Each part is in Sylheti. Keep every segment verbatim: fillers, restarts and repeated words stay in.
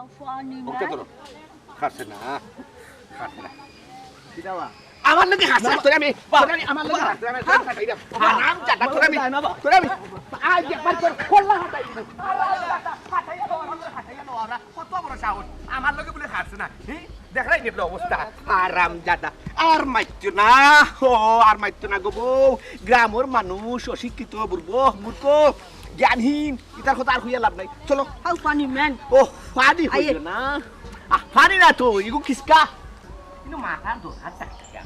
ওকে, ধরো। খাচ্ছে না, খাচ্ছে না। আমার লগে খাচ্ছে না, তোরে আমি, তোরে আমি, আমার লগে খাচ্ছে না, আমি তোরে খাচ্ছি না। হারাম জাদা, তোরে আমি, তোরে আমি, আজ একবার তোর খোলা হাতাই দিবো। হারাম জাদা, হাতাই আনো, হাতাই আনো, কত বড় সাহস, আমার লগে বুলে খাচ্ছে না। হি? দেখরায় নি অবস্থা, হারাম জাদা। আর মাতিও না, ও, আর মাতিও না গো বউ। গ্রামর মানুষ, অশিক্ষিত, বুর্বক, মূর্খ, জ্ঞানহীন, ইতার কথা আর কইয়া লাভ নাই। চলো। How funny, man. ও, funny আইয়ে। কইও না। আহ, funny না তো, ইগু কিসকা। কিন্তু মাথার দোষ, হাত চাকরি কেন?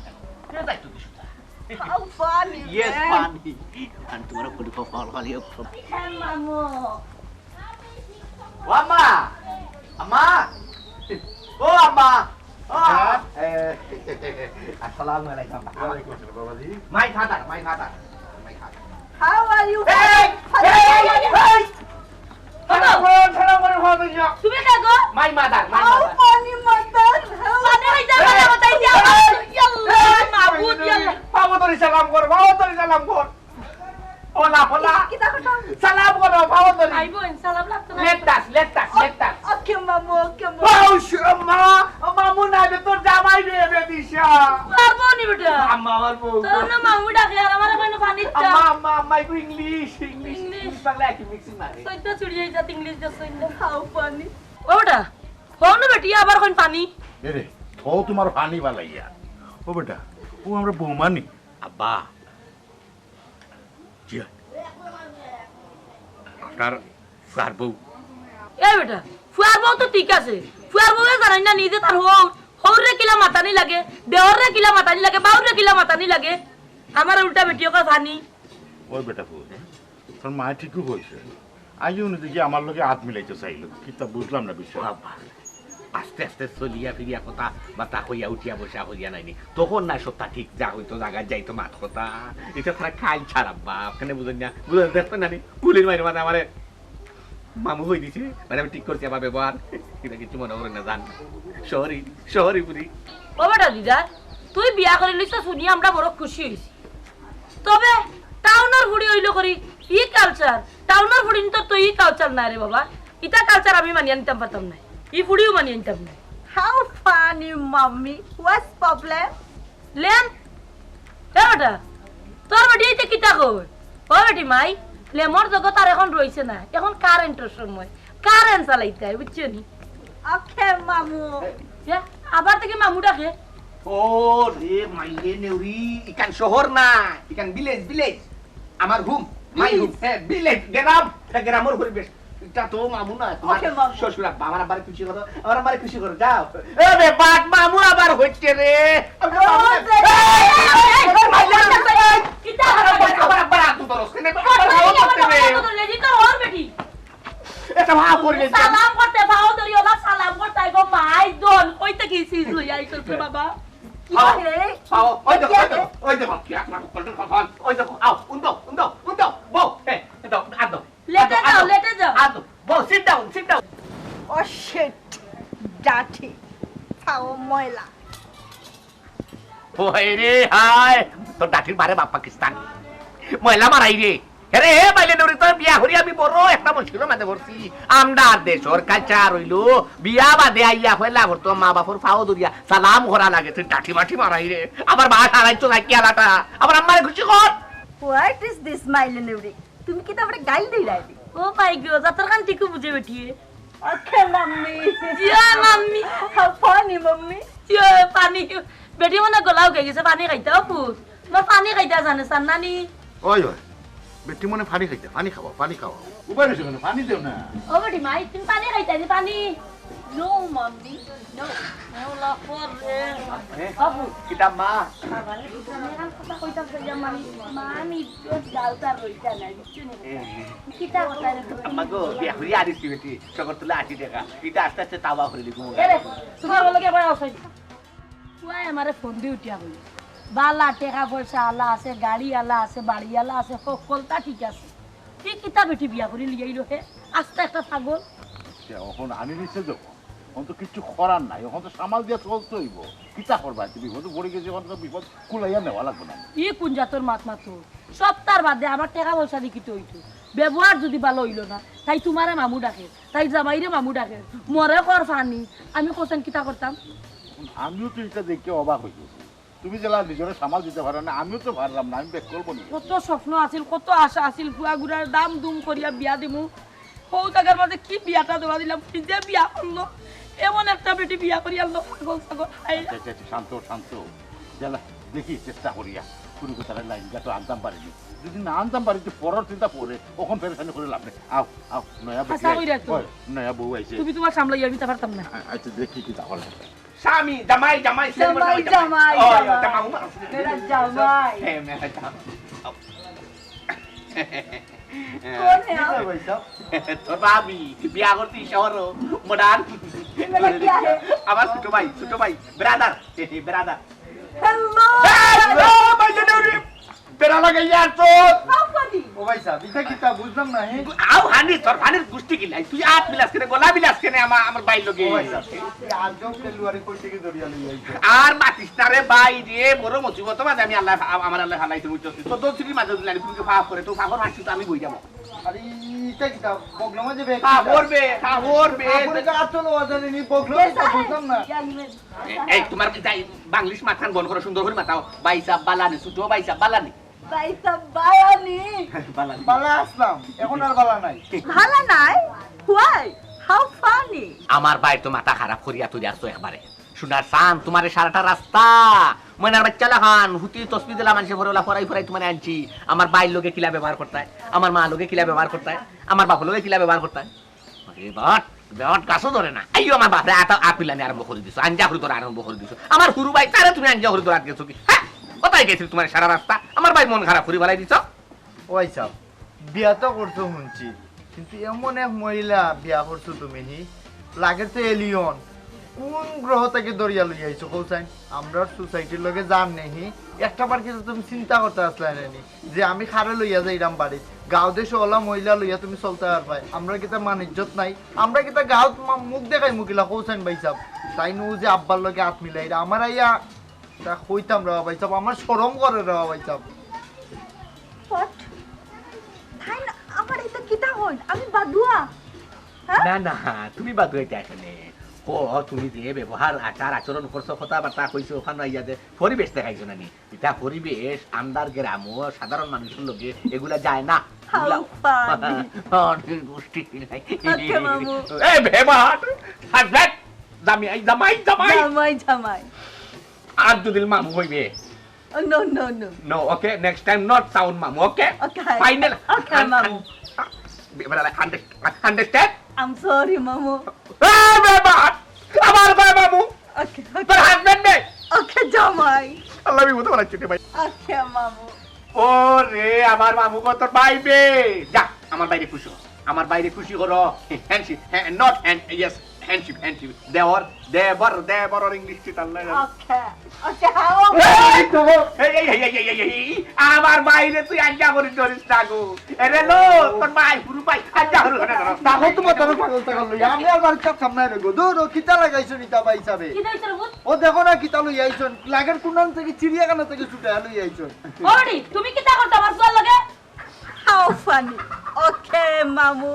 কে যাই তো কিছু না। How funny, yes, man. Funny. আর তোমার উপরে কপাল খালি অক্ষর। হ্যাঁ, মামু। ও আম্মা! আম্মা! ও আম্মা! ও! হ্যাঁ? এ, আসসালামু আলাইকুম। ওয়ালাইকুম আসসালাম, বাবাজি। My father, my father, my father. How are you? এই! এই! এই! সালাম করো, সালাম করো, সালাম করো। তুমি কে গো? My mother, my mother. How funny, mother. How funny হইতে পারে, এই! বাতাই দিয়া। এই! ইয়াল্লা, এই! মাবুদ, ইয়াল্লা। বাবা তোরে সালাম কর, বাবা তোরে সালাম কর। OLA, OLA. কিতা কথা? সালাম করো, বাবা তোরে। আই বোন, সালাম লাগতো না। Let us, let us, let us. Okay, মামু, okay, মামু। ও, শ-, মা, ও, মামু না রে, তোর জামাই রে, রে দিশা। আমার বউ নি বেটা। আম্মা, আমার বউ। তোর না মামু ডাকে, আর আমার এখন পানি চা। আম্মা, আম্মা, আম্মা, একটু English, English, English। English Bangla একই mixing মারে। সৈন্য চুড়ি হয়ে যাত, English দে সৈন্য। How funny। ও বেটা, হও না বেটি, আবার কোন পানি? এ রে, থো তোমার পানি বালাইয়া। ও বেটা, ও আমরা বৌমা নি। আব্বা। জি। আপনার ফুয়ার বউ। এ বেটা, ফুয়ার বউ তো ঠিক আছে। ফুয়ার বউয়ে জানাই না নিজে তার হউর, হউররে কিলা মাতানি লাগে, দেওররে কিলা মাতানি লাগে, বাউররে কিলা মাতানি লাগে। আমার উল্টা বেটি ওকে ফানি। ওই বেটা ফুয়া, তোর মায়ে ঠিকই কইছে। আইও না দেখি আমার লগে হাত মিলাইতে চাইল, কিতা বুঝলাম না বিষয়। বাবা, আস্তে আস্তে চলিয়া ফিরিয়া কথা বার্তা কইয়া উঠিয়া বসা করিয়া নাইনি। তখন না সত্তা ঠিক যা হইতো, জাগাত যাইতো মাত কথা। ইটা তারা খাইল ছাড়া বাপ, কেনে বুঝেন না? বুঝেন, দেখবেন না নি? গুলির মাইরে মানে আমারে মামু হই দিছে, মানে আমি ঠিক করছি আমার ব্যবহার। এটা কিছু মনে করেন না, জান। শহরি, শহরি বুড়ি। ও বেটা দিদা, তুই বিয়া করে লিছস শুনি আমরা বড় খুশি হইছি। তবে টাউনর ফুড়ি অইলো করি ই culture, টাউনর ফুড়িন্তর তো ই culture না রে বাবা। ইতা culture আমি মানিয়া নিতাম পারতাম না, ই ফুড়িও মানিয়া নিতাম না। How funny, mommy. What's problem? লেম, এ বেটা, তোর বেটি এইতে কিতা কয়? ও বেটি মাই, লেমর জগৎ আর এখন রইছে না, এখন currentর সময়, current চালাইতে হয়, বুঝছো নি? Okay, মামু। ইয়া, আবার থেকে মামু ডাকে। ও রে মাইরে নেউরি, ইখান শহর না, ইখান village, village। আমার home, my home। হ্যাঁ, village, গ্রাম, তা গ্রামর পরিবেশ। ইটা তো মামু না, তোমার okay, মামু। শ্বশুর আব্বা, আমার আব্বারে খুশি করো, আমার আব্বারে খুশি করো, যাও। এ রে বাদ, মামু আবার হচ্ছে রে। আমি তো মামু না। ও, এই, এই, এই, এই, এই, মাইরে নেউরি, এই, কিতা আবার, আবার, আবার আত ধরস কেনে? আবার আত ধরস কেনে? লেজি তো ওর বেটি। এটা ভাব করে দিয়েছে। সালাম করতে পাও ধরি, ওলা সালাম করতে আইবো, মাই দন, কইতে কি চিজ লই আইছস রে বাবা? কি আও, রে? আও, ওই দেখো, ওই দেখো, ওই দেখো, কি এক লাখ কত কথা, ওই দেখো, আও, উন্দো, উন্দো, উন্দো, বউ, এ, দাও, আর দাও, লেটে আর দাও, যাও, লেটে যাও। আর দাও, বউ, sit down, sit down। Oh shit, dirty, পাও ময়লা। ওই রে হায়, তোর ডাঠির বারে বাপ পাকিস্তান। ময়লা মারাই রে। আরে হে বাইলে নুরি, তোর বিয়া করি আমি বড় একটা মুশকিলর মাঝে পড়ছি। আমরার দেশর culture অইলো, বিয়া বাদে আইয়া পয়লা করতো মা বাপর পাও ধরিয়া সালাম করা লাগে, তুই ডাঠি মাঠি মারাই রে। আবার মা সারাইছো নাকি আলাটা, আবার আম্মারে খুশি কর। What is this, মাইলে নুরি? তুমি কিতা আমারে গাইল দিরায় নি? ও মাই গো, জাতর খান ঠিকও বুঝে বেটিয়ে। Okay, mummy. Zia, mummy. How funny, mummy. Zia, পানি। বেটি মনে গলা উঠে গেছে, পানি খাইতে, ও পুত। তোমার পানি খাইতে জানে, সান্নানি। ওই, ওই। বেটি মনে পানি খাইতে, পানি খাওয়া, পানি খাওয়া। উপায় রয়েছে কেন? পানি দেও না। ও বেটি, মাই, তুমি পানি খাইতে নি, পানি। No, mummy, no। এ ওলা পর রে। এ? বাবু। কিতা মা? বাবা রে, তুমি আর কথা কইতাম তো, ইয়া মামি, মামি, তোর গালটা রইতা নাই, বুঝছো নি? এ। কিতা কথা রে তুমি? আম্মা গো, বিয়া করি আনিছি বেটি, সকল তুলে আশি টাকা। ইটা আস্তে আস্তে তাওয়া করে দিব। এ রে, তুমি আমার লগে একবার আও, সাইড। পুয়ায় আমারে ফোন দি উঠিয়া কইল, বালা টেকা পয়সা আলা আছে, গাড়ি আলা আছে, বাড়ি আলা আছে, হক্কলতা ঠিক আছে। তুই কিতা বেটি বিয়া করি লিয়াইলো হে? আস্তা একটা পাগল। সে অখন আনি নিছে যখন, অখন তো কিচ্ছু করার নাই, অখন তো সামাল দিয়া চলতে অইবো। কিতা করবা? তুই বিপদে পড়ি গেছি, অখন তো বিপদ কুলাইয়া নেওয়া লাগবো না। ই কুন জাতর মাত মাতো? সপ্তাহর বাদে আমার টেকা পয়সা দি কিতা অইতো? ব্যবহার যুদি ভালা অইলো না, তাই তুমারে মামু ডাকের, তাই জামাইরে মামু ডাকের, মরে কর ফানি, আমি কছাইন কিতা করতাম? আমিও তো ইটা দেখিয়া অবাক অইগেছি। তুমি যেলা নিজরে সামাল দিতায় পারো না, আমিও তো পাররাম না, আমি বেক্কল বনি। কত স্বপ্ন আছিল, কত আশা আছিল, ফুয়া গুড়ার দাম দুম করিয়া বিয়া দিমু। হউ জাগার মাঝে কি বিয়াটা দেওয়া দিলাম, কি যে বিয়া করলো, এমন একটা বেটি বিয়া করি আনলো, পাগল ছাগল। হায়। আচ্ছা, আচ্ছা, আচ্ছা, শান্ত, শান্ত। যেলা দেখি চেষ্টা করিয়া কুনু কথার লাইন গাটো আনতাম পারিনি। যুদি না আনতাম পারি, তো পরর চিন্তা পরে, অখন পেরেশানি করি লাভ নাই। আও, আও, নয়া বেটি আইছে। কইরা তো। ওই, নয়া বউ আইছে। তুমি তুমার সামলাই, আমি তা পারতাম না। আ-, আচ্ছা, দেখি কিতা করে। স্বামী, জামাই, জামাই, জামাই, জামাই। জামাই, ওই, জামাই। ওই, জামাই। মেরা জামাই। হ্যাঁ, মেরা জামাই। কোন হে আপ? তোর ভাবি, বিয়া করতে শহর, modern। মেরা কিয়া হে? আমার ছোট ভাই, ছোট ভাই, brother, brother। হ্যালো। হ্যালো, ভাই, জানো রে। বেড়া লাগাইয়া আর তো। আপনি? ও ভাই সাহেব, ইটা কিতা বুঝলাম না, হে? আও হানি, তোর ফানির গুষ্টি কিলাই। তুই আত বিলাস কেনে, গলা বিলাস কেনে আমা-, আমার ভাইর লগে? ও ভাই সাহেব, এই আজব ডেলিভারি কই থাকি ধরিয়া লই আইছো? আর মাতিস না রে ভাই রে, বড় মুসিবত মাঝে আমি আল্লাহ, আ-, আমার আল্লাহ ফালাইছে, বুঝছস? তো দোষ কি মাঝে দিলে আমি তুমি ফাফ করে, তো ফাফর হাসি তো আমি বই যাবো। আরে, ইটা কিতা? বগলা মাঝে ব্যাগ কিতা? ফাফর বে, ফাফর বে। ফাফর কা আত লওয়া জানে নি, বগলা মাঝে বুঝলাম না। এ-, এই, তুমার ইটা বাংলিশ মাতখান বন্ধ করো, সুন্দর করি মাতাও। ভাই সাহেব বালানি, ছোট ভাই সাহেব বালানি। ভাই সাহেব বালানি। বালানি। বালা আসলাম, অখন আর বালা নাই। বালা নাই? Why? How funny? আমার ভাইর তো মাথা খারাপ করিয়া তুই আসছো একবারে। সোনার চান, তুমারে সারাটা রাস্তা ময়নার বাচ্চা লাখান হুতি তসবি দিলা মানষে পড়ে, ওলা পড়াই পড়াই তুমারে আনছি। আমার ভাইর লগে কিলা ব্যবহার করতায়, আমার মা লগে কিলা ব্যবহার করতায়, আমার বাপর লগে কিলা ব্যবহার করতায়। আরে বাট, বাট গাছও ধরে না। আইও আমার বাপরে আত, আত মিলানি আরম্ভ করি দিছো, আঞ্জা করি ধরা আরম্ভ করি দিছো। আমার হুরু ভাই, তারে তুমি আঞ্জা করি ধরাত গেছো কি? হ্যাঁ? কোথায় গেছিল তুমার সারা রাস্তা? আমার ভাই মন খারাপ করি ফালাই দিছো। ও ভাই সাহেব, বিয়া তো করছো হুনছি, কিন্তু এমন এক মহিলা বিয়া করছো তুমি হি, লাগের তো alien। কোন গ্রহ থাকি ধরিয়া লই আইছো কও চাইন? আমরার সোসাইটির লগে যার নেই হি, একটা বার কিতা তুমি চিন্তা করতে আসলে নি? যে আমি কারে লইয়া যাইরাম বাড়িত। গাঁও দেশো অলা মহিলা লইয়া তুমি চলতায় পারবায়? আমরার কিতা মান ইজ্জত নাই? আমরা কিতা গাঁওত মা-, মুখ দেখাইমু কিলা কও চাইন ভাই সাহেব? তাইন অউ যে আব্বার লগে আত মিলাইরা, আমার আইয়া তা কইতাম রে ভাই সাহেব, আমার শরম করে রে ভাই সাহেব। What? তাইন আমারে ইতা কিতা কইন? আমি বাদুয়া? হ্যাঁ? না, না, তুমি বাদুয়া ইতা কেনে? ক, তুমি যে ব্যবহার, আচার, আচরণ করছো, কথাবার্তা কইছো, অখানো আইয়া যে পরিবেশ দেখাইছো না নি? ইতা পরিবেশ, আন্ডার গ্রামো সাধারণ মানুষর লগে এগুলা যায় না। How funny. অনেক গোষ্ঠী নাই। আচ্ছা, মামু। এ, বেমান! হাজবেন্ড! জামাই, জামাই, জামাই! জামাই, জামাই। আর যদি মামু কইবে? Oh, no, no, no. No, okay? Next time not sound মামু, okay? Okay. Final. Okay, আন-, মামু। আন-, আ, বেটা, আন্ডার-, আন্ডারস্ট্যান্ড? I'm sorry, মামু। এ, বেমান! আমার কয় মামু! Okay, okay. তোর হাজবেন্ড বে! Okay, জামাই। আল্লাহ, আমি বুঝতে পারছি রে ভাই। Okay, মামু। ও রে, আমার মামু গো, তোর ভাই বে। যা, আমার ভাইরে খুশি কর। আমার ভাইরে খুশি করো। Handshake, হ্যাঁ, not hand, yes, handshake, handshake। দেওর, দেবর, দেবর, ওর ইংলিশ ঠিক আল্লাহ জানে। Okay, okay, how? এই তো, এই, এই, আমার ভাইরে তুই আঞ্জা করি ধরিস না গো। এরে লো, তোর ভাই, হুরু ভাই, আঞ্জা করি ধরে ধরো। তাহলে তো মাথার পাগল টাগল লইয়া। আমি আর বাড়ির কাজ সামনে রে গো। দূর, ও কিতা লাগাইছো নিতা ভাই হিসাবে? কিতা হইছে রে পুত? ও দেখো না কিতা লইয়া আইছন। লাগের কোনান থাকি চিড়িয়াখানা থাকি ছুটাইয়া লইয়া আইছন। ও বেটি, তুমি কিতা করতা আমার ফুয়ার লগে? How funny. Okay, মামু।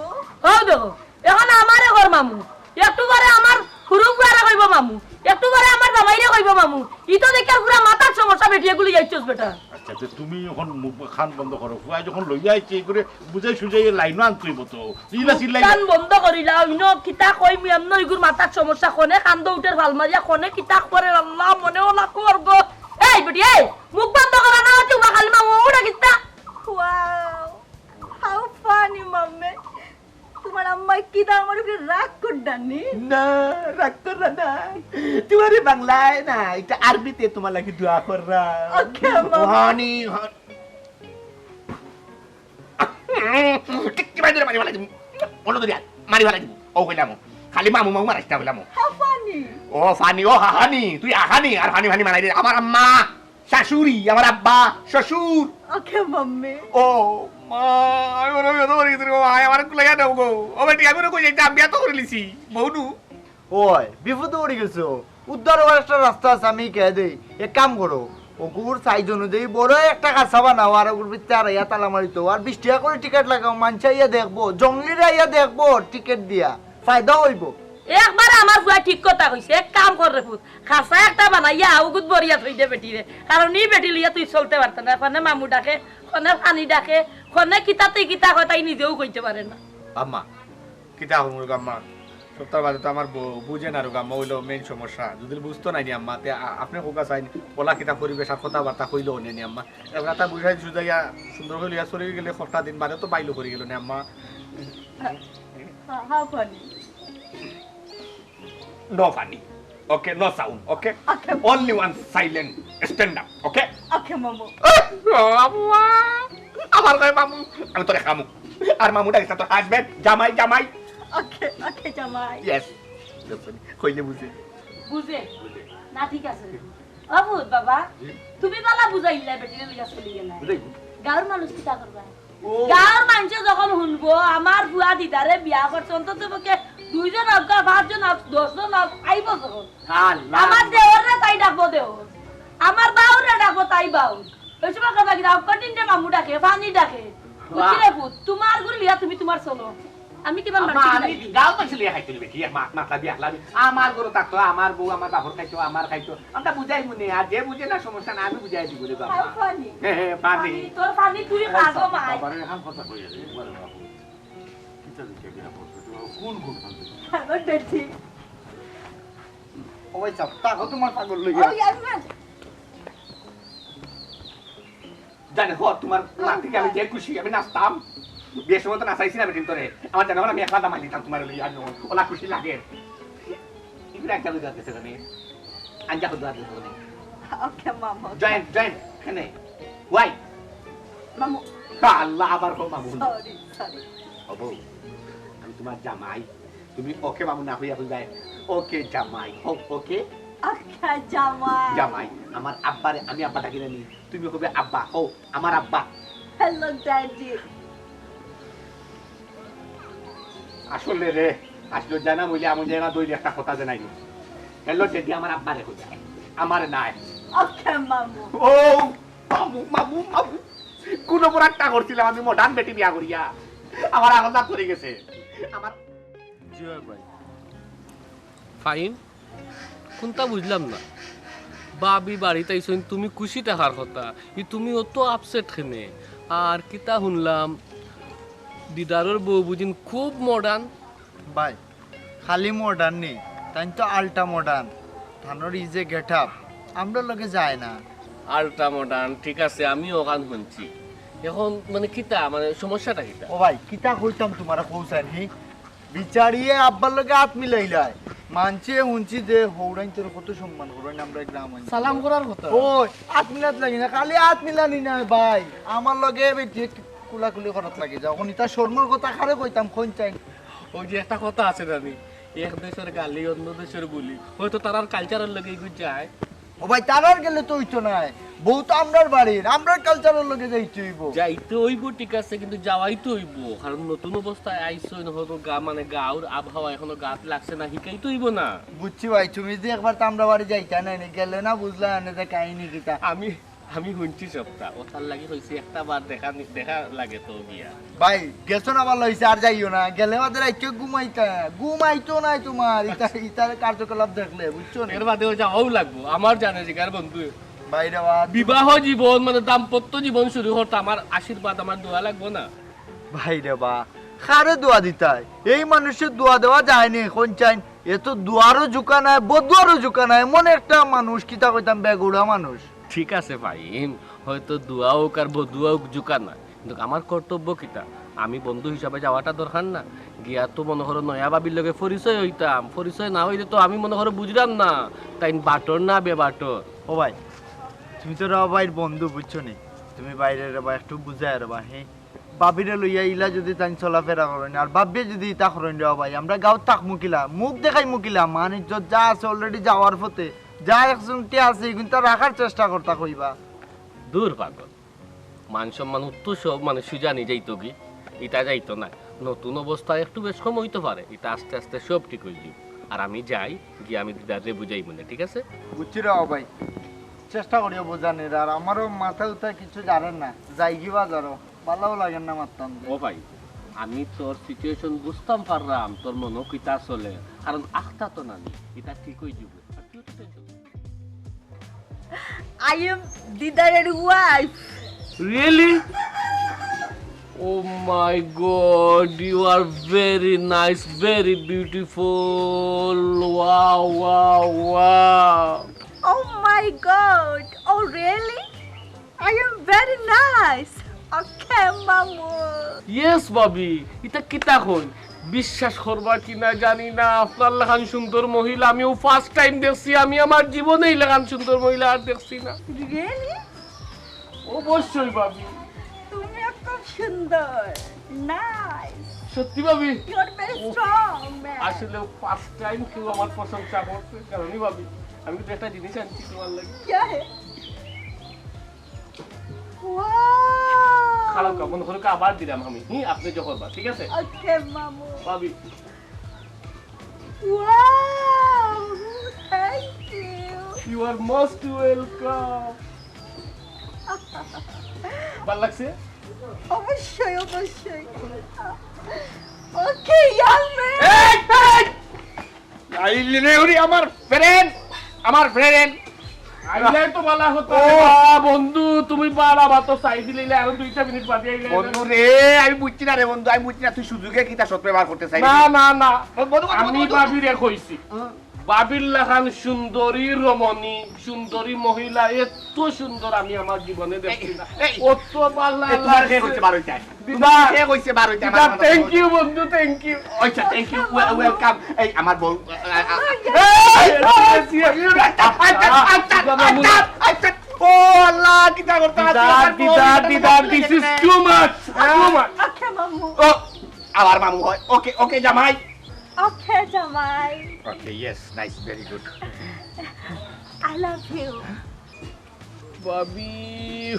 ও দেখো, অখন আমারে কর মামু। একটু পরে আমার হুরু ফুয়ারে কইবো মামু, একটু পরে আমার জামাইরে কইবো মামু। ই তো দেখার পুরা মাথার সমস্যা বেটি, এগুলি যাইছস বেটা। আচ্ছা, তে তুমি অখন মুখ খান বন্ধ করো। ফুয়া যখন লইয়া আইছে, এই করে বুঝাই সুঝাই লাইনও আনতে অইবো তো। ইলা চিল্লাই কান বন্ধ করিলা, ইনো কিতা কই মুই, এমন ইগুর মাথার সমস্যা, কনে কান্দো উঠের ফাল মারিয়া, কনে কিতা করে আল্লাহ, মনে ওলা কর গো। এই বেটি, এই, মুখ বন্ধ করা না হচ্ছে, উবা খালি মামু উঠে কিতা? Wow, how funny, mummy. তোমার আম্মা কিতা আমার উপরে রাগ করডা নি? না, রাগ কররা না। তোমারে বাংলায় না, ইটা আরবিতে তোমার লাগি দোয়া কররা। Okay, মামু। হানি, হানি। ঠিক কি মারি মারি ফালাই দিমু। অনো ধরিয়া মারি ফালাই দিমু। ও কইলাম, খালি মামু মামু মারাইস না কইলাম। How funny. ও funny, ও হাহানি, তুই আহানি, আর হানি ফানি মারাই দে। আমার আম্মা, শাশুড়ি, আমার আব্বা, শ্বশুর। Okay, mummy. ও মা, আমি মনে হয় বিয়া তো করি গেছি রে বাবা, আমার কুলাইয়া দেও গো। ও বেটি, আমি মনে কই যাইতাম, বিয়া তো করিলিছি, বউনু। ওই, বিপদে পড়ি গেছো। উদ্ধার হওয়ার একটা রাস্তা আছে, আমি কে দেই। এক কাম করো, অগুর size অনুযায়ী বড় একটা খাসা বানাও, আর অগুর ভিতরে আড়াইয়া তালা মারিতো, আর বিশ টেকা করি টিকিট লাগাও, মানষে আইয়া দেখবো, জংলিরা আইয়া দেখবো টিকিট দিয়া, ফায়দা অইবো। একবারে আমার ফুয়ায় ঠিক কথা কইছে, এক কাম কর রে ফুত, খাসা একটা বানাইয়া অগুত বরিয়া থই দে বেটিরে, কারণ ই বেটি লইয়া তুই চলতে পারতে না। খনে মামু ডাকে, খনে ফানি ডাকে, খনে কিতাতে কিতা কয় তাই নিজেও কইতে পারে না। আম্মা, কিতা কমু গো আম্মা? সপ্তাহ বাদে তো আমার বউ বুঝে না রোগ আম্মা, অইলো main সমস্যা। যদি বুঝতো নায় নি আম্মা, তে আ-, আপনে কউক্কা চাইন, অলা কিতা পরিবেশ আর কথাবার্তা কইলো অনে নি আম্মা। এবার তা বুঝাই সুজাইয়া সুন্দর করি লইয়া চলি গেলে কটা দিন বাদে তো বাইলো করি গেল নি আম্মা। হা-, হা, funny। No funny. Okay, no sound. Okay? Okay. Only one silent stand up. Okay? Okay, মামু। আহ, আম্মা। আমার কয় মামু, আমি তোরে খামু। আর মামু ডাকিস না, তোর husband, জামাই, জামাই। Okay, okay, জামাই। Yes. কইলে বুঝে। বুঝে? না, ঠিক আছে। ও ফুত বাবা, জি। তুমি বালা বুঝাইলা, বেটিরে লইয়া চলি গেলা। বুঝাইবো। গাঁওর মানুষ কিতা করবা? ও। গাঁওর মানষে যখন হুনবো, আমার ফুয়া দিদারে বিয়া করছে, অন্তত পক্ষে দুইজন অউক্কা, পাঁচজন অউক, দশজন অউক, আইবো যখন। আল্লাহ। আমার দেওররে তাই ডাকবো দেওর, আমার বাউররে ডাকবো তাই বাউর। ওই সময় কথা কিতা, অকটিনরে মামু ডাকে, ফানি ডাকে। বাহ। বুঝছি রে ফুত, তুমার ঘর লইয়া তুমি তুমার চলো। আমি কিমান আম্মা, বাড়ি আমি যাই? গাঁওর মানষে লইয়া খাইতো নি বেটি, মা-, মাথা দিয়া আল্লাহ। আমার ঘরো থাকতো, আমার বউ, আমার বাপর খাইতো, আমার খাইতো। আমরা বুঝাইমু নে, আর যে বুঝে না সমস্যা না, আমি বুঝাই দিব রে বাবা। আর ফানি? হ্যাঁ, হ্যাঁ, ফানি। ফানি, তোর ফানি তুই এই খাগো তো মাই। বাবারে এখন কথা কই রে, একবারে বাবু। কিতা দিকে বিয়া করতে, তুই কোন কোন ফানি? Hello, daddy. ও ভাই সাব, তাকো তুমার পাগল লইয়া। ওই, আমি না। জানে হ, তুমার লাতি গেলে যে খুশি আমি নাচতাম। বিয়ের সময় তো নাচাইছি না বেটিন তোরে। আমার জানে হ, আমি একলা দামাই নিতাম তুমার লইয়া, আমি অলা খুশি লাগে। এগুলো একটা বুঝা গেছে মানে। আঞ্জা কত আর বুঝবো না। Okay, মামু। Join, join, এখানে। Why? মামু। আল্লাহ, আবার হো মামু। Sorry, sorry। ও বউ, আমি তুমার জামাই। তুমি okay মামু না কইয়া কইবায়, okay জামাই। হো, okay? Okay, জামাই। জামাই, আমার আব্বারে আমি আব্বা ডাকি না নি। তুমি কইবে আব্বা, হো, আমার আব্বা। Hello, daddy। আসলে রে, আসলে জানা মইলে আমি জানা দইলে একটা কথা জানাই নি। Hello, daddy, আমার আব্বারে কইবে। আমার নাই। Okay, মামু। ও, মামু, মামু, মামু। কোন অপরাধটা করছিলাম আমি modern বেটি বিয়া করিয়া? আমার আলাদা করে গেছে। আমার জি অয় ভাই। ফাইন, কুনতা বুঝলাম না। ভাবি বাড়িত আইছইন, তুমি খুশি থাকার কথা, ই তুমি অত upset কেনে? আর কিতা হুনলাম, দিদারর বউ বুঝিন খুব modern? ভাই, খালি modern নি, তাইন তো ultra modern। তানর ই যে getup, আমরার লগে যায় না। Ultra modern, ঠিক আছে, আমিও অখান হুনছি। এখন মানে কিতা, মানে সমস্যাটা কিতা? ও ভাই, কিতা কইতাম তুমারে কও চাইন, হি? বিচারিয়ে আব্বার লগে আত মিলাইলায়। মানষে হুনছি যে হউরাইন্তরে কত সম্মান করইন আমরার গ্রাম অঞ্চলে। সালাম করার কথা। ওই, আত মিলাত লাগে না, খালি আত মিলানি নায় ভাই। আমার লগে বেটি কুলাকুলি করাত লাগে যাও। অখন ইতা শরমর কথা কারে কইতাম, কইন চাইন। ওই যে একটা কথা আছে জানি, এক দেশর গালি অন্য দেশর বুলি। হয়তো তারার culture-র লগে এগু যায়। ও ভাই, তারার গেলে তো অইতো নায়, বউ তো আমরার বাড়ির, আমরার culture-র লগে যাইতে অইবো। যাইতে অইবো, ঠিক আছে, কিন্তু যাওয়াই তো অইবো, কারণ নতুন অবস্থায় আইছইন, হয়তো গা-, মানে গাঁওর আবহাওয়া এখনো গাত লাগছে না, হিকাইতে অইবো না। বুঝছি ভাই, তুমি যে একবার তো আমরার বাড়ি যাইতা নায় নি, গেলে না বুঝলা এনে যে কাহিনী কিতা। আমি, আমি হুনছি সবটা, অতার লাগি কইছি একটা বার দেখা নি-, দেখা লাগে তো গিয়া। ভাই, গেছো না ভালা অইছে, আর যাইও না। গেলে বাদে রাইতে ঘুমাইতা, ঘুমাইতো নায় তুমার, ইতা, ইতার কার্যকলাপ দেখলে, বুঝছো নি? এর বাদে ওই যাওয়াও লাগবো, আমার জানে জিগার বন্ধু। ভাই রে বা। বিবাহ জীবন মানে দাম্পত্য জীবন শুরু করতে আমার আশীর্বাদ, আমার দোয়া লাগবো না? ভাই রে বা, কারে দোয়া দিতায়? এই মানুষরে দোয়া দেওয়া যায় নি, কইন চাইন। এ তো দোয়ারও জুকা নায়, বদুয়ারও জুকা নায়, এমন একটা মানুষ, কিতা কইতাম, বেগুড়া মানুষ। ঠিক আছে ফাহিম, হয়তো দোয়া অউক আর বদুয়া অউক জুকা না, কিন্তু আমার কর্তব্য কিতা? আমি বন্ধু হিসাবে যাওয়াটা দরকার না? গিয়া তো মনো করো নয়া ভাবির লগে পরিচয় অইতাম, পরিচয় না অইলে তো আমি মনো করো বুঝরাম না, তাইন বাটর না বেবাটর। ও ভাই, তুমি তো রে ভাইর বন্ধু, বুঝছো নি? তুমি ভাইরে রে বা একটু বুঝায় রে বা, হে? ভাবিরে লইয়া ইলা যুদি তাইন চলাফেরা করইন, আর ভাবিয়ে যুদি ইতা করইন রে বা ভাই, আমরা গাঁওত থাকমু কিলা, মুখ দেখাইমু কিলা, মান ইজ্জত যা আছে already যাওয়ার পথে, যা একজনটি আছে, ইগুইন্তা রাখার চেষ্টা করতা কইবা। দূর পাগল, মান সম্মান তো সব মানে সুজা নি যাইতো গি, ইতা যাইতো না। নতুন অবস্থায় একটু বেশ কম অইতো পারে, ইতা আস্তে আস্তে সব ঠিক অইযিবো। আর আমি যাই, গিয়া আমি দিদাররে বুঝাইমু নে, ঠিক আছে? বুঝছি রে বা ভাই। চেষ্টা করিও বুঝানির, আর আমারও মাথা উতা কিছু জানে না, যাইগি বাজারো, ভালাও লাগে না মাততাম যে। ও ভাই, আমি তোর সিচুয়েশন বুঝতাম পাররাম, তোর মনো কিতা চলে, কারণ আখতা তো নানি, ইতা ঠিক অইযিবো। আর তুই তো টেনশন I am দিদারের wife. Really? Oh my God, you are very nice, very beautiful. Wow, wow, wow. Oh my God. Oh really? I am very nice. Okay, মামু. Yes, ভাবি, ইতা কিতা কইন? বিশ্বাস করবা কি না জানি না, আপনার লাখান সুন্দর মহিলা আমিও ফার্স্ট টাইম দেখছি। আমি আমার জীবনে এই লাখান সুন্দর মহিলা আর দেখছি না। Really? অবশ্যই ভাবি। তুমিও খুব সুন্দর. Nice. সত্যি ভাবি? You are very strong man. আসলে ফার্স্ট টাইম কেউ আমার প্রশংসা করছে, জানি ভাবি। আমি কিন্তু একটা জিনিস আনছি তোমার লাগি। क्या है? Wow. খারাপ কাম মনে করে আবার দিলাম আমি। হুম, আপনি যখন বা, ঠিক আছে? Okay, মামু. ভাবি। Wow. Thank you. You are most welcome. ভালো লাগছে? অবশ্যই, অবশ্যই. Okay, young man. এই, এই! আইলে রে ওরে আমার ফ্রেন্ড, আমার ফ্রেন্ড। আইলাই তো ভালা কথা। ও। বাহ, বন্ধু, তুমি বালা বাতো চাই দিলে, আরো দুইটা মিনিট বাদে আইলে। বন্ধু রে, আমি বুঝছি না রে বন্ধু, আমি বুঝছি না তুই সুযোগে কিতা সৎ ব্যবহার করতে চাই। না, না, না। বন্ধু, বন্ধু, আমি বন্ধু, বন্ধু। ভাবিরে কইছি। ভাবির লাখান সুন্দরী রমণী, সুন্দরী মহিলা, এত সুন্দর আমি আমার জীবনে দেখছি না। এই, অত ভালা এ, তোমার লাগছে। কে কইছে বার হইতে? দিদার, কে কইছে বার হইতে? দিদার, thank you বন্ধু, thank you। আচ্ছা, thank you, ওয়ে- ওয়েলকাম। এই আমার বউ, আ, আ, আ, Yes, yes, yes। আচ্ছা, আচ্ছা, আচ্ছা, আচ্ছা, আচ্ছা, আচ্ছা। ও আল্লাহ, কিতা করতে আছি? দিদার, আমার বউ, দিদার, এটা দিদার, আমার this is লেগে too much, too much। Okay, মামু. ও, আমার মামু হয়। ওকে, ওকে, জামাই। Okay, জামাই. ওকে, yes, nice, very good. I love you. ভাবি,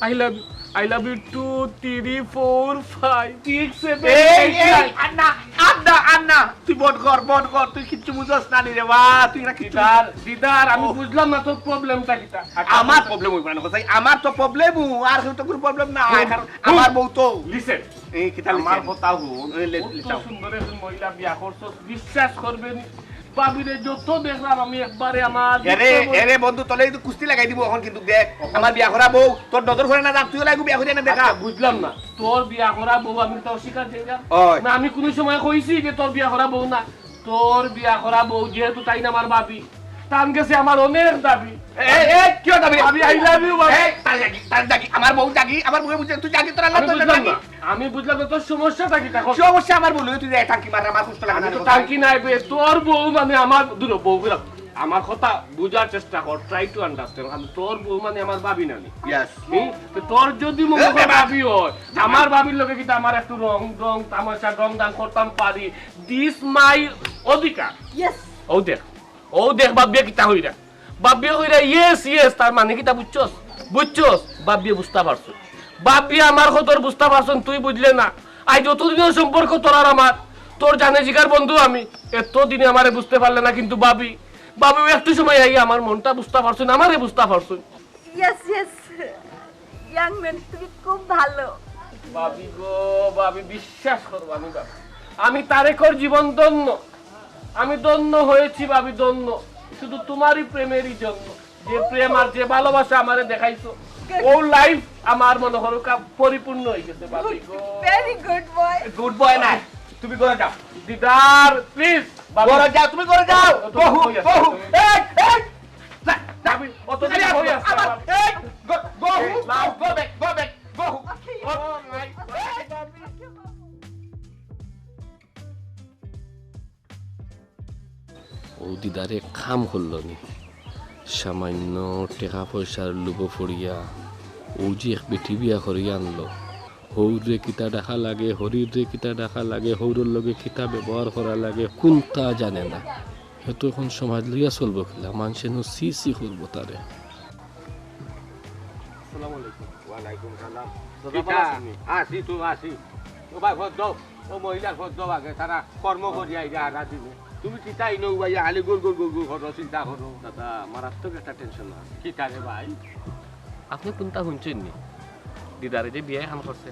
I love you, I love you two, three, four, five, six, seven, এই, eight, এই, nine। আন্না, আন্না, আন্না। তুই বন্ধ কর, বন্ধ কর। তুই কিচ্ছু বুঝছ না নি রে বা। তুই না কিচ্ছু দিদার, দিদার, আমি ও। বুঝলাম না তোর প্রবলেমটা কিতা। আমার প্রবলেম হইব না, কোথায়? আমার তো প্রবলেম, আর কেউ তো কোনো প্রবলেম না। হুম, কারণ হুম। আমার বউ তো। Listen, এই, কিতা আমার listen? কথা হুন, এই, লে-, অত listen. সুন্দর একজন মহিলা বিয়া করছস, বিশ্বাস করবে নি, ভাবিরে যত দেখলাম আমি একবারে আমার এরে, এরে বন্ধু, তোলে কিন্তু কুস্তি লাগাই দিব এখন কিন্তু দেখ। আমার বিয়া করা বউ, তোর নজর করে না যাক, তুইও লাগু বিয়া করে না দেখা। আচ্ছা, বুঝলাম না, তোর বিয়া করা বউ আমি তো অস্বীকার জায়গা ওই। না, আমি কোনো সময় কইছি যে তোর বিয়া করা বউ না, তোর বিয়া করা বউ যেহেতু তাই না আমার ভাবি, তান গেছে আমার অনেক দাবি। এই, এই, কি দাবি? আমি I love you, ভাবি। এই, তার জাগি, তার জাগি, আমার বউ জাগি, আমার বউয়ে বুঝে, তুই জাগি, তোর আল্লাহ আমি তোর বুঝলাম জাগি। না, আমি বুঝলাম না তোর সমস্যাটা কিতা। কি অবশ্যই আমার বউ, তুই যাই থাকি মার, আমার কষ্ট লাগে আমি না তো রে। টাঙ্কি নাই বে, তোর বউ মানে আমার, দূর বউ, আমার কথা বুঝার চেষ্টা কর, try to understand। আমি তোর বউ মানে আমার ভাবি নানি। Yes. হুম? তো তোর যদি মনে এ, হয় বাবা। ভাবি হয়, আমার ভাবির লগে কিন্তু আমার একটু রং, রং, তামাশা, রং, দান করতাম পারি। This my অধিকার। Yes. ও দেখ, ও দেখ, ভাবিয়ে কিতা হইরা। ভাবিয়ে হইরা, yes, yes, তার মানে কিতা বুঝছস? বুঝছস? ভাবিয়ে বুঝতা পারছস। ভাবিয়ে আমার খতর বুঝতা পারছস, তুই বুঝলে না। আজ যতদিনের সম্পর্ক তোর আর আমার, তোর জানে জিগার বন্ধু আমি, এতদিনে আমারে বুঝতে পারলে না, কিন্তু ভাবি, ভাবি ও একটু সময় আই আমার মনটা বুঝতা পারছস, আমারে বুঝতা পারছস। Yes, yes. Young man, তুমি খুব ভালো. ভাবি গো, ভাবি, বিশ্বাস করো, আমি ভাবি, আমি তারেকর জীবন ধন্য, আমি ধন্য হয়েছি ভাবি, ধন্য, শুধু তোমারই প্রেমেরই জন্য, যে প্রেম আর যে ভালোবাসা আমারে দেখাইছো, ও লাইফ আমার মনে করো কা-, পরিপূর্ণ হয়ে গেছে ভাবি গো। Very good boy. Good boy না, তুমি ঘরে যাও। দিদার, প্লিজ, ভাবি। ঘরে যাও, তুমি ঘরে যাও। অত গহু, হয়ে আছে, গহু। তুমি- এই, এই। না, না, ভাবি, অত আরে, হয়ে আছে, আমার, ভাবি। এই, গো, গহু, এই, লাভ। গো ব্যাক, গো ব্যাক, গহু। Okay. ও, মাই, এই। ও দিদারে কাম করলো নি, সামান্য টেকা পয়সার লোভ পড়িয়া ও যে এক বেটি বিয়া করিয়া আনলো। হৌরে কিতা ডাকা লাগে, হরিরে কিতা ডাকা লাগে, হৌরর লগে কিতা ব্যবহার করা লাগে, কুনতা জানে না। হে তো এখন সমাজ লইয়া চলবো কিলা, মানষে নু ছি ছি করবো তারে। আসসালামু আলাইকুম। ওয়ালাইকুম সালাম। দাদা, ভালা আছইন নি? আছি তো আছি। ও ভাই, ভোট দাও। ও মহিলার ভোট দাও আগে, তারা কর্ম করি আইরা হারা দিনে। তুমি কিতা ইনো ভাই, খালি গুড় গুড় গুড় গুড় করো, চিন্তা করো। দাদা, মারাত্মক একটা টেনশন আছে। কিতা রে ভাই? আপনে কুনতা হুনছইন নি? দিদারে যে বিয়া এখান করছে।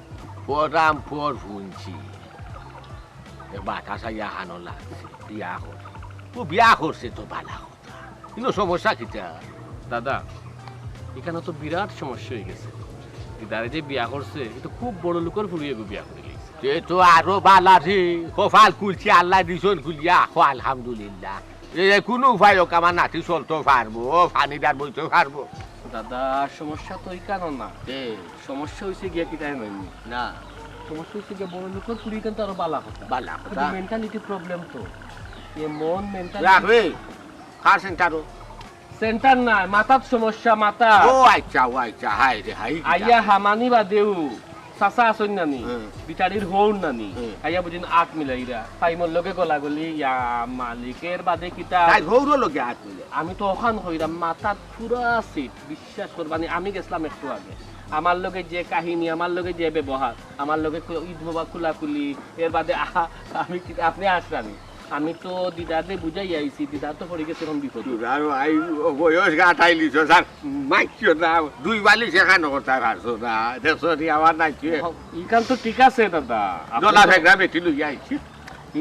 পরাম পর হুনছি। এ বাতাস আইয়া হানো লাগছে, বিয়া করছে। ও বিয়া করছে তো বালা কথা। কিন্তু সমস্যা কিতা? দাদা, এখানো তো বিরাট সমস্যা অইগেছে। দিদারে যে বিয়া করছে, এ তো খুব বড় লোকর ফুড়ি এগু বিয়া করি লাইছে। তে তো আরো বালা রে, কপাল খুলছে, আল্লায় দিছইন খুলিয়া, কও আলহামদুলিল্লাহ। এ, কুনু উপায় অউক, আমার নাতি চলতো পারবো, পানি দান বইতো পারবো। দাদা, সমস্যা তো ইখানো না। এ। সমস্যা অইছে গিয়া কিতা জানইন নি? না। সমস্যা অইছে গিয়া বড় লোকর ফুড়ি ইখান তো আরো বালা কথা। বালা কথা। কিন্তু মেন্টালিটি প্রবলেম তো। এমন মেন্টালিটি। রাখবে। কার সেন্টারও? সেন্টার নায়, মাথাত সমস্যা, মাথা। ও আচ্ছা, ও আচ্ছা, হায় রে, হায় রে। আইয়া হামানি বাদেউ, চাচা আছইন নানি, হুম। বিটারির হউর নানি, হুম। আইয়া বুঝিন আত মিলাইরা, ফাইমর লগে গলাগলি, ইয়া মালিকের বাদে কিতা? তাই হউরও লগে আত মিলে। আমি তো অখান কইরাম, মাথাত পুরা সিট, বিশ্বাস করবানি, আমি গেছলাম একটু আগে। আমার লগে যে কাহিনী, আমার লগে যে ব্যবহার, আমার লগে কু-, ঈদ মোবারক কুলাকুলি, এর বাদে আহা, আমি কি, আপনে আসরানি। আমি তো দিদারে বুঝাই আইছি, দিদা তো পড়ি গেছে অখন বিপদো। তোরা ভাই, ও বয়স গাঠাইলিছ, স্যার, মাইকিও না, দুই বালিশ এখানো করতায় পারছো না, দেখছো নি আমার নাইকে। ইখান তো ঠিক আছে দাদা, আপনে দলা তো ফেকরা বেটি লইয়া আইছি।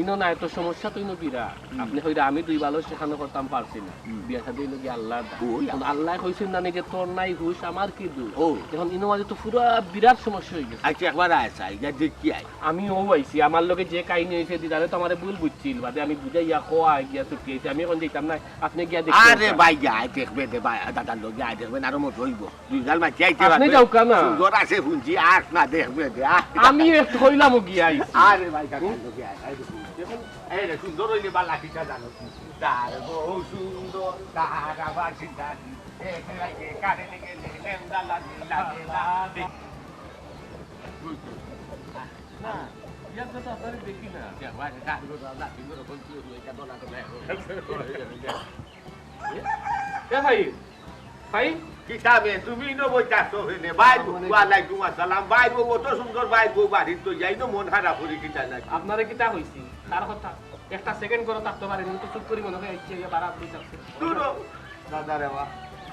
ইনো নায় তো, সমস্যা তো ইনো বিরাট। হুম। আপনে কইরা আমি দুই বালিশ এখানো করতাম পারছি না। হুম। বিয়া শাদী অইলো গিয়া আল্লার দান। ওই। অখন আল্লায় কইছইন না নি যে তোর নাই হুশ আমার কি দুষ? ও। অখন ইনো মাঝে তো পুরা বিরাট সমস্যা অইগেছে। আচ্ছা, একবার আয়, আয়, ইয়া দেখি আয়। আমি অউ আইছি, আমার লগে যে কাহিনী অইছে, দিদারে তো আমারে ভুল বুঝছিল, বাদে আমি বুঝাইয়া কওয়া গিয়া চুপ অইছি, আমি অখন যাইতাম না, আপনে গিয়া দেখি আরে আউক্কা। ভাই, আয় দেখবে দে ভাই, দাদার লগে আয় দেখবে না, আরো মজা অইবো। দুই গাল মাঝে আইতে আপনে পারবে। যাউক্কা না। সুন্দর আছে হুনছি, আস না দেখবে দে, আয়। আমি একটু কইলাম ও গিয়া আইছি। আরে ভাই, দাদার লগে আয়, আয় দেখবে। অখন এই রে, সুন্দর অইলে বালা কিতা জানো? তার বউ সুন্দর, তার আবার চিন্তা কি? এ, এ, এ, কারেন্ট গেলে লেন্দা লাগে, লাগে না। না, ইয়ার কথা আপনারে দেখি না। এ ভাই, এ ভাই, ভাই। কিতা বে, তুমি ইনো বইতাছো কেনে? ভাই, ওয়ালাইকুম আসসালাম। ভাই, বউ, অত সুন্দর ভাই, বউ বাড়িত তো যাই না, মন খারাপ করি কিতা লাগে? আপনারে কিতা কইছি? তার কথা। একটা সেকেন্ড ঘরো থাকতো পারি না, তো চুপ করি মনে হয় আইছে, ইয়া বাড়া আপনি যাচ্ছে। দূর হ। দাদা রে বা,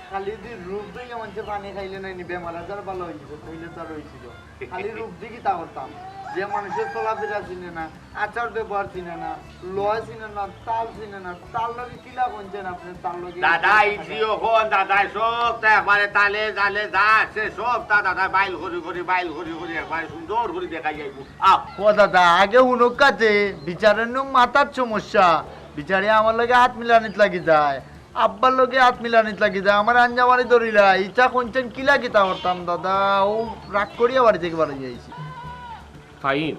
খালি দি রূপ দিয়া মানষে পানি খাইলে নায় নি, বেমার আজার বালা অইযিবো, কইলে তো আর অইছিল। খালি রূপ দি কিতা করতাম? যে মানষর চলাফেরা চিনে না, আচার ব্যবহার চিনে না, লয় চিনে না, তাল চিনে না, তার লগে কিলা কইছেন আপনে, তার লগে দাদা, ইজি অখন, দাদা, সব তা একবারে তালে জালে যা আছে, সব তা দাদা বাইল করি করি, বাইল করি করি, একবারে সুন্দর করি দেখাই যাইবো। আও। ও দাদা, আগে হুনউক্কা যে, বিচারের নু মাথার সমস্যা, বিচারে আমার লগে আত মিলানিত লাগি যায়। আব্বার লগে আত মিলানিত লাগি যায়, আমার আঞ্জামারি ধরিলা, ইতা কইছেন কিলা কিতা করতাম দাদা, অউ রাগ করিয়া বাড়ি থাকি বারই আইছি। ফাহিম,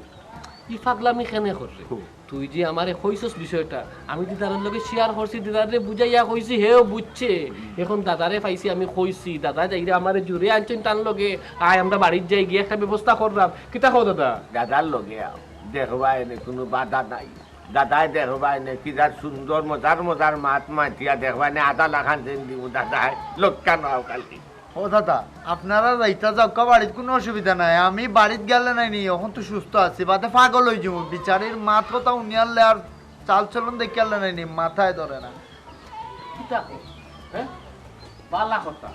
ই ফাগলামি কেনে কররে? হুম। তুই যে আমারে কইছস বিষয়টা, আমি দিদারর লগে শেয়ার করছি, দিদাররে বুঝাইয়া কইছি, হেও বুঝছে। হুম। অখন দাদারে পাইছি, আমি কইছি, দাদা যাইরা আমারে জুরে আনছইন তান লগে, আয় আমরা বাড়িত যাই, গিয়া একটা ব্যবস্থা কররাম। কিতা কও দাদা? দাদার লগে আও, দেখবায় নে কুনু বাধা নাই। দাদায় দেখবায় নে, কি যার সুন্দর মজার মজার মাত মাতিয়া দেখবায় নে, আধা লাখান যেন দিমু দাদায়, লক্ষ্যা নাও খালি। ও দাদা, আপনারা যাইতা যাউক্কা বাড়িত, কুনু অসুবিধা নাই। আমি বাড়িত গেলে নায় নি, অখন তো সুস্থ আছি, বাদে পাগল অইযিমু। বিচারির মাত কথা হুনিয়ারলে আর চাল চলন দেখিয়ারলে নায় নি, মাথায় ধরে না। কিতা কও? হ্যাঁ? বালা কথা।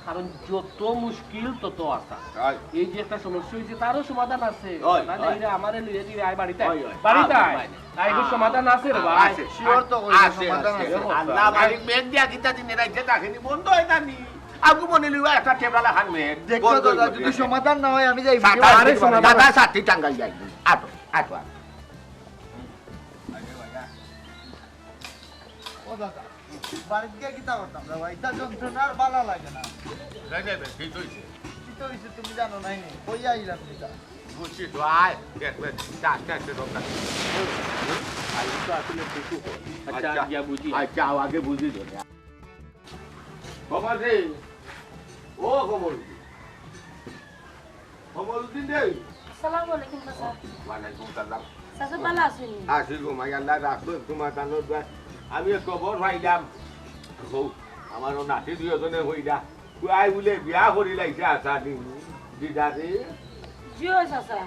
কারণ যত মুশকিল তত আশা। অয়। এই যে একটা সমস্যা অইছে, তারও সমাধান আছে। অয়, না, না, অয়। এরা আমারে লইয়া দিবে, আয় বাড়িত আয়। অয়, অয়। বাড়িত আয়। আয়, আয়, আয়, আয়, সমাধান আছে রে ভাই। আছে। শিওর তো কইলে আছে, সমাধান আছে, আছে। আছে। আল্লাহ মালিক মেঘ দিয়া কিতা দিনে রাইতে দেখেনি, বন্ধ অয় না নি? আগু মনে লইবা একটা টেবলা লাখান মেঘ। দেখো বন্ধ দাদা, অইবো যদি নি। সমাধান না অয়, আমি যাই। সাথে আরে সমাধান দাদা আছে। সাথে টাঙ্গাই যাই। আটো, আটো, আটো। ও দাদা, বাড়িত গিয়া কিতা করতাম রে ভাই? ইতা যন্ত্রণা আর বালা লাগে না। নাই, নাই, নাই, ঠিক অইছে। কিতা অইছে তুমি জানো নাই নি? কইয়া আইলাম কিতা? বুঝছি তো, আয়, দেখবে, আস্তে আস্তে দরকার। আই তো আসলে কিছু কর। আচ্ছা, আচ্ছা। গিয়া বুঝি। আচ্ছা, আগে বুঝি ধরে। কমল রে, ও কমল। কমলউদ্দিন রে। আসসালামু আলাইকুম, চাচা। ওয়ালাইকুম সালাম। চাচা, ভালা আছইন নি? আছি গো মাই, আল্লায় রাখছইন তুমার জানোর দোয়া। আমি এক খবর পাইলাম। হউ, আমার অউ নাতি দুইওজনে কইরা। কই বুলে বিয়া করি লাইছে আশা দিন দিদারে। জি অয় চাচা,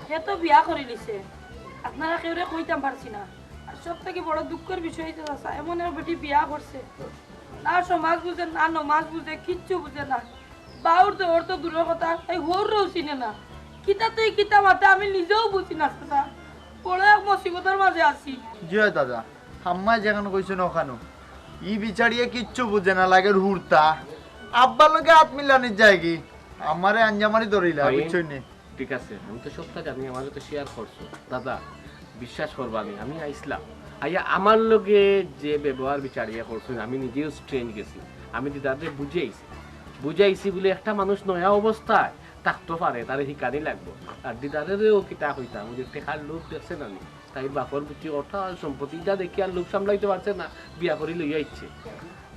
হে তো বিয়া করি লিছে। আপনারা কেউরে কইতাম পারছি না। সব থাকি বড় দুঃখর বিষয় অইছে চাচা, এমন এক বেটি বিয়া করছে, না সমাজ বুঝে, না নমাজ বুঝে, কিচ্ছু বুঝে না। বাউর তো, ওর তো দূরর কথা, এই হউররেও চিনে না। কিতা তো এই কিতা মাতে আমি নিজেও বুঝি না চাচা, বড় এক মুসিবতর মাঝে আছি। জি অয় দাদা, আম্মায় যেখান কইছইন অখানউ। ই বিচারিয়ে কিচ্ছু বুঝে না, লাগের হুরতা। আব্বার লগে আত মিলানিত যায়গি, আমারে আঞ্জামারি ধরিলা, বুঝছইন নি? ঠিক আছে, আমি তো সবটা জানি, আমারে তো শেয়ার করছো। দাদা, বিশ্বাস করবা নি, আমি আইছলাম, আইয়া আমার লগে যে ব্যবহার বিচারিয়ে করছইন, আমি নিজেও স্ট্রেঞ্জ গেছি। আমি দিদারে বুঝাইছি, বুঝাইছি বুলে একটা মানুষ নয়া অবস্থায় থাকতো পারে, তারে হিকানি লাগবো। আর দিদারেও কিতা কইতাম, ওই যে টেকার লোভ দেখছে না নি, তাইর বাপর বুঝি অটাল সম্পত্তি, ইটা দেখিয়া আর লোভ সামলাইতে পারছে না, বিয়া করি লইয়া আইছে।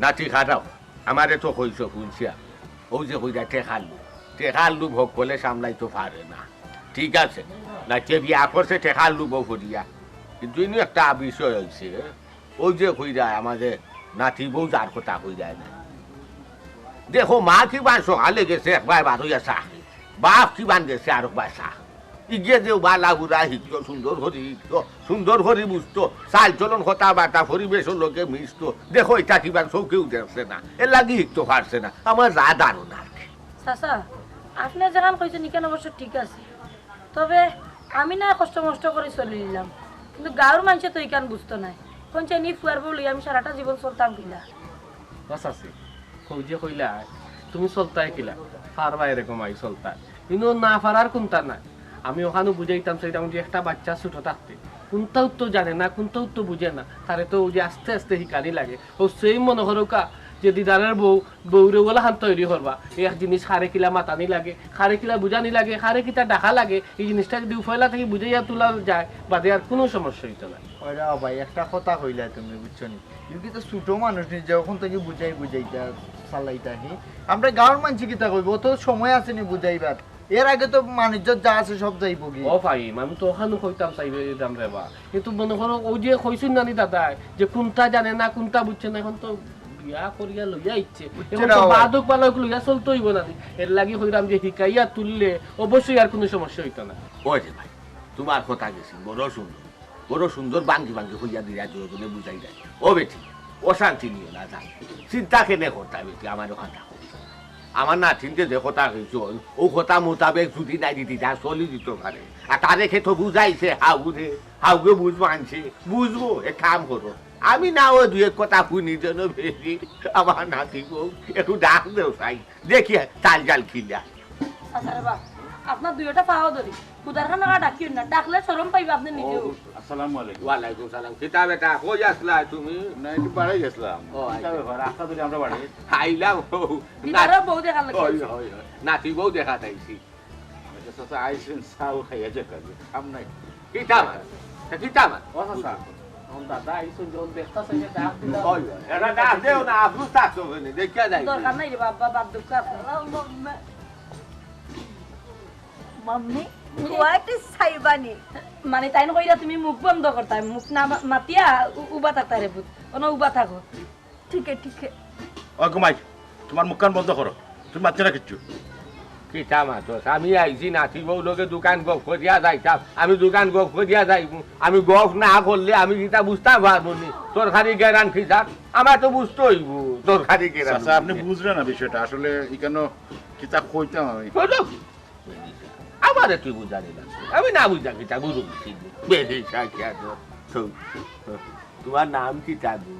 না, ঠিক হারাও, আমারে তো কইছো, হুনছি আমি। অউ যে কইরা টেকার লোভ, টেকার লোভ হকলে সামলাইতো পারে না, ঠিক আছে? না, যে বিয়া করছে টেকার লোভও করিয়া, কিন্তু ইনো একটা বিষয় অইছে, অউ যে কইরা আমারে নাতি বউ যার কথা কইরায় না। দেখো, মা কিবান সকালে গেছে একবার বার অইয়া চা, বাপ কিবান গেছে আরকবার চা। ইগিয়ে যে বালা বুরা হিকতো, সুন্দর করি হিকতো, সুন্দর করি বুঝতো, চাল চলন কথাবার্তা পরিবেশর লগে মিশতো। দেখো, ইটা কিবান চউখেও দেখছে না, এরলাগি হিকতো পারছে না। আমার যা ধারণা আর কি। চাচা, আপনে যেখান কইছইন ইখান অবশ্য ঠিক আছে, তবে আমি না কষ্ট মষ্ট করি চলিলিলাম, কিন্তু গাউর মানষে তো ইখান বুঝতো নায়। কইন চাইন ই ফুয়ার বউ লইয়া আমি সারাটা জীবন চলতাম কিলা? ও চাচি, কও যে কইলা, তুমি চলতায় কিলা? পারবায় রে গো মাই চলতায়। কিন্তু না পারার কুনতা নাই। আমি অখানউ বুঝাইতাম চাইরাম যে একটা বাইচ্চা ছুটো থাকতে কুনতাউ তো জানে না, কুনতাউ তো বুঝে না, তারে তো অউ যে আস্তে আস্তে হিকানি লাগে। অউ same মনো করউক্কা যে দিদারের বউ, বউরে অলাখান তৈরি করবা, এক জিনিস কারে কিলা মাতানি লাগে, কারে কিলা বুঝানি লাগে, কারে কিতা ডাকা লাগে, ই জিনিসটা যুদি পয়লা থাকি বুঝাইয়া তুলা যায়, বাদে আর কুনু সমস্যা অইতো নায়। ওরে ও ভাই, একটা কথা কইলায় তুমি, বুঝছো নি? ইউ কিন্তু ছুটো মানুষ নি, যে অখন থাকি বুঝাই বুঝাইতা চালাইতা হি। আমরা গাউর মানষে কিতা কইবো, অত সময় আছে নি বুঝাইবার। এর আগে তো মানুষ যা আছে সব যাইবোগি। ও ভাই, আমি তো অখানউ কইতাম চাইরাম রে বা। কিন্তু মনো করো, অউ যে কইছইন না নি দাদায়, যে কুনতা জানে না, কুনতা বুঝছে না, অখন তো বিয়া করিয়া লইয়া আইছে। বুঝছে অখন না তো ভাই। বাদক বালক লইয়া চলতে অইবো না নি? এরলাগি কইরাম যে হিকাইয়া তুললে অবশ্যই আর কুনু সমস্যা অইতো না। ওই রে ভাই, তুমার কথা গেছে, বড় সুন্দর। বড় সুন্দর ভাঙ্গি ভাঙ্গি কইয়া দিরা দুইজনে বুঝাই যায়। ও বেটি, অশান্তি নিও না, যাও। চিন্তা কেনে করতায় বেটি, আমার অখান থাকো। আমার নাতিনতে যে কথা কইছইন, অউ কথা মোতাবেক যুদি নায় দিতি, তা চলি দিতো পারে। আর তারে কে তো বুঝাইছে, হাউরে, হাউরে বুঝ মানছে, বুঝবো, এক কাম করো। আমি না অয় দুই এক কথা হুনি যেন বেটি, আমার নাতি বউ, একটু ডাক দেও চাই। দেখি, তাল জাল কিলা। চাচা রে বা, আপনার দুইওটা পাও ধরি। খুদার খান আর ডাকিও না, ডাকলে শরম পাইবা আপনে নিজেও। ও, আসসালামু আলাইকুম। ওয়ালাইকুম সালাম। কিতা বেটা, কই আছলায় তুমি? না, একটু বাড়ি গেছলাম। ও, কিতা আচ্ছা। ব্যাপার? রাস্তা ধরি আমরা বাড়ি। আইলাম, ও, দিদারর বউ দেখার লাগি ওই, আইছি। ওই, ওই। নাতি বউ দেখাত আইছি। আচ্ছা, চাচা, আইছইন, চা খাইয়া যাউক্কা, কাম নাই। কিতা মাত? তা কিতা মাত? ও চাচা, অখন দাদা আইছইন, যখন দেখতা চাইলে ডাক দিলা। ওই, ওই, এটা ডাক দেও না, আফসোস থাকতো মানে, দেখিয়া যাই। দরকার নাই রে বাবা, বাদ দেউক্কা। মাম্মি, তুই একটু চাইবানি। মানে, তাইন কইরা তুমি মুখ বন্ধ করতায়, মুখ না মা-, মাতিয়া উ-, উবা থাকতায় রে পুত। অনো উবা থাকো। ঠিক আছে, ঠিক আছে। ও ঘুমাই, তুমার মুখখান বন্ধ করো, তুমি মাতছো না কিচ্ছু। কিতা মাতস? আমি আইছি নাতি বউ লগে দুখান গফ করিয়া যাইতাম, আমি দুখান গফ করিয়া যাইমু। আমি গফ না করলে আমি কিতা বুঝতাম পারমু নি? তরকারি গেরান কিতা? আমার তো বুঝতে অইবো তরকারি গেরান। চাচা, আপনে বুঝরা না বিষয়টা, আসলে ইখানো কিতা কইতাম আমি। আমারে তুই বুঝানি না, আমি না বুঝা কিতা বুঝমু? বেরিশা কিয়া তো, তো, তুমার নাম কিতা গো?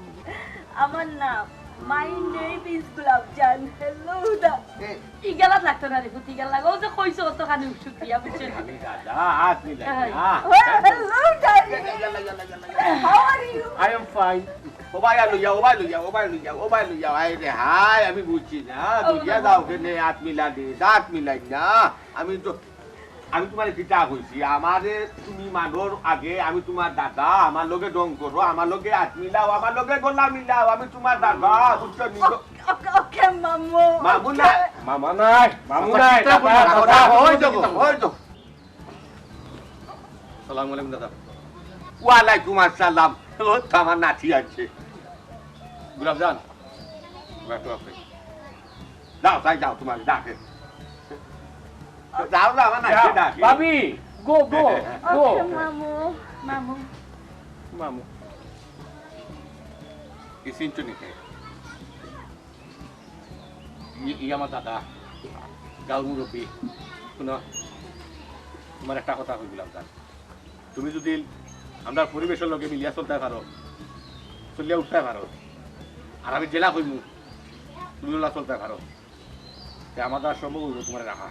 আমার নাম, my name is গোলাপজান। Hello দা। এ। ইগালাত লাগতো না রে পুত, ইগালাত লাগতো। অউ যে কইছো অতখানি শুকরিয়া, বুঝছো নি? আমি দাদা, হাত মিলাই হ্যাঁ। না। Hello darling. How are you? I am fine. ওবায় লইয়া, ওবায় লইয়া, ওবায় লইয়া, ওবায় লইয়া। আয় রে হায়, আমি বুঝছি না। ও, দুনিয়া না। যাও কেনে, হাত মিলা দে, হাত মিলাই না। আমি তো আমি তুমারে কিতা কইছি? আমারে তুমি মানর আগে আমি তুমার দাদা, আমার লগে ঢং করো, আমার লগে হাত মিলাও, আমার লগে গলা মিলাও, আমি তুমার দাদা, বুঝছো নি? ওকে, ওকে, ওকে, মামু। মামু ওকে। নাই, মামা নাই, মামু আচ্ছা, নাই, কিতা দাদা, কইলা? দাদা। ওই দেখো, ওই দেখো। সালাম আলাইকুম দাদা। ওয়ালাইকুম আসসালাম। ও তো আমার নাতি আছে। গোলাপজান, একটু আপনি। যাও, তাই যাও, তুমার ডাকে। যাও, যাও, আমার নাতি যাও, ডাকে। ভাবি, go, go, go। ওকে, মামু, মামু। মামু। কি চিনছো নি তে? ই, ই আমার দাদা, গাঁওর মুরব্বী। হুনো, তুমার একটা কথা কইলাম তার। তুমি যুদি আমরার পরিবেশর লগে মিলিয়া চলতায় পারো, চলিয়া উঠতায় পারো, আর আমি যেলা কইমু, তুমি অলা চলতায় পারো, তে আমার দ্বারা সম্ভব অইবো তুমারে রাখা।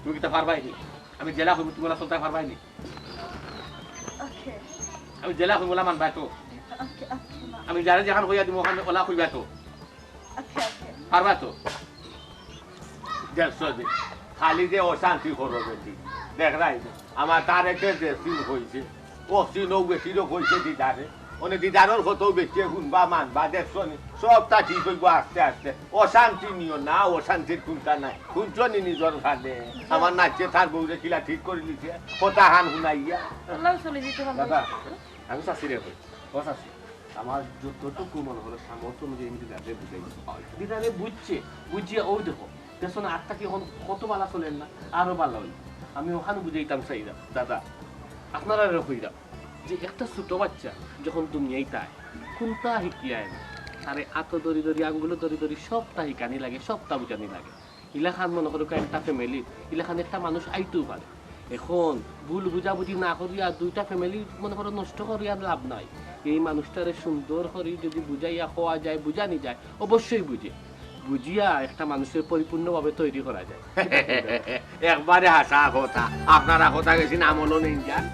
তুমি কিতা পারবায় নি? আমি যেলা কইমু, তুমি অলা চলতায় পারবায় নি? ওকে। আমি যেলা কইমু অলা মানবায় তো? ওকে, ওকে, মা। আমি যারে যেখান কইয়া দিমু, অখান অলা কইবায় তো? ওকে, ওকে। পারবায় তো? দেখছো যে, খালি যে অশান্তি করো বেটি। দেখরায় যে, আমার তারেকে যে সিন কইছে, ও সিনও বেটিরও কইছে দিদারে। অনে দিদারর কথাও বেটিয়ে হুনবা মানবা, দেখছো নি? সবটা ঠিক অইবো আস্তে আস্তে। অশান্তি নিও না, অশান্তির কুনতা নাই। হুনছো নি নিজর কানে? আমার নাতিয়ে তার বউরে কিলা ঠিক করি নিছে, কথাখান হুনাইয়া। আল্লাহ চলে যেতে হবে। দাদা, আমি চাচিরে কই, ও চাচি, আমার যতটুকু মনে অয় সামর্থ্য অনুযায়ী আমি দিদারে বুঝাইছি। দিদারে বুঝছে, বুঝিয়া অউ দেখো, দেখছো না, আত্মা কি অখন কত ভালা চলের না, আরো ভালা অইবো। আমি অখান বুঝাইতাম চাইরাম, দাদা, আপনারারে কইরাম যে একটা ছোট বাচ্চা যখন দুনিয়াইত আয়, কুনতা হিকিয়া আয় না, তারে আতো ধরি ধরি, আঙ্গুলো ধরি ধরি সবটা হিকানি লাগে, সবটা বুঝানি লাগে। ইলাখান মনে করো একটা ফ্যামিলি, ইলাখান একটা মানুষ আইতেও পারে। এখন ভুল বুঝাবুঝি না করিয়া দুইটা ফ্যামিলি মনে করো নষ্ট করিয়া লাভ নাই। এই মানুষটারে সুন্দর করি যুদি বুঝাইয়া কওয়া যায়, বুঝানি যায়, অবশ্যই বুঝে। বুঝিয়া একটা মানুষরে পরিপূর্ণভাবে তৈরি করা যায়। একবারে হাছা কথা, আপনারা কথা গেছি না আমলও নেই যান।